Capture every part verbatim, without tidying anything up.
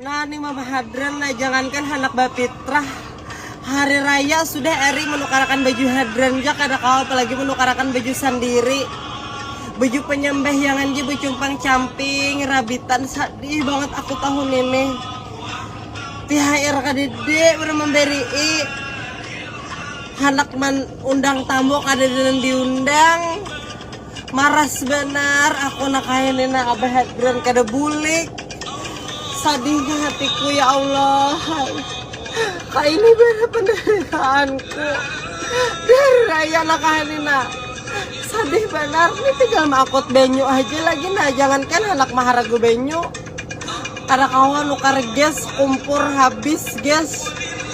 Nah, nih Mama Hadran, nah, jangankan handak bapitrah, hari raya sudah ari menukarakan baju Hadran ja kada kawa, apalagi menukarakan baju sendiri. Baju penyembahyangan ja becumpang camping, rabitan, sadih banget aku tahun ini. T H R kadede, belum memberi. Handak man undang tamu kadede nang diundang. Maras benar aku nak kaini nah, Abah Hadran kada bulik. Sadihnya hatiku, ya Allah. Kaini benar penderitaanku. Dari raya nak kaini nah. Sadih benar, ini tinggal maakut banyu aja lagi nah, jangankan handak maharagu banyu. Kada kawa nukar gas, kumpur habis gas,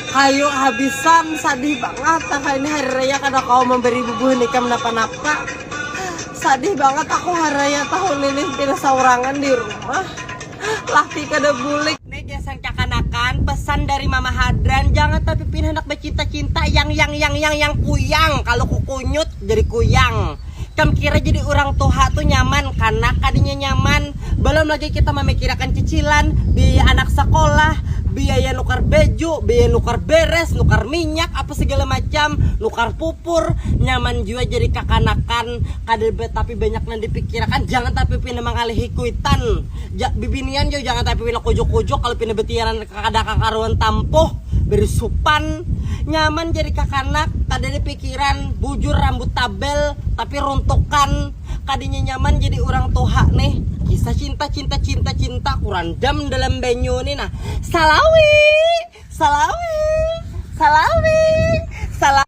kayu habisan, sadih banget. Nah, ini hari raya kada kawa memberi bubuhan ikam napa-napa. Sadih banget aku hari raya tahun ini, pina saurangan di rumah. Laki kada bulik. Nih gasan kakanakan, pesan dari Mama Hadran, jangan tapi pina hendak bercinta-cinta yang yang yang yang yang kuyang. Kalau kukunyut jadi kuyang. Kam kira jadi orang tuha tu nyaman, kanak kadinya nyaman. Belum lagi kita memikirakan cicilan, biaya anak sekolah, biaya nukar baju, biaya nukar beres, nukar minyak, apa segala macam, nukar pupur. Nyaman jua jadi kakanakan, kada be- tapi banyak nang dipikirakan. Jangan tapi pina mangalihi kuitan. Ja, bibinian jua jangan tapi pina kujuk-kujuk, kalau pina betiaran kada kakaruan tampuh, bersupan. Nyaman jadi kakanak, kada ada pikiran, bujur rambut tabel, tapi runtukan. Kadinya nyaman jadi orang tuha nih. Kisah cinta, cinta, cinta, cinta, kurandam dalam banyu nih nah. Salawi, salawi, salawi, salawi.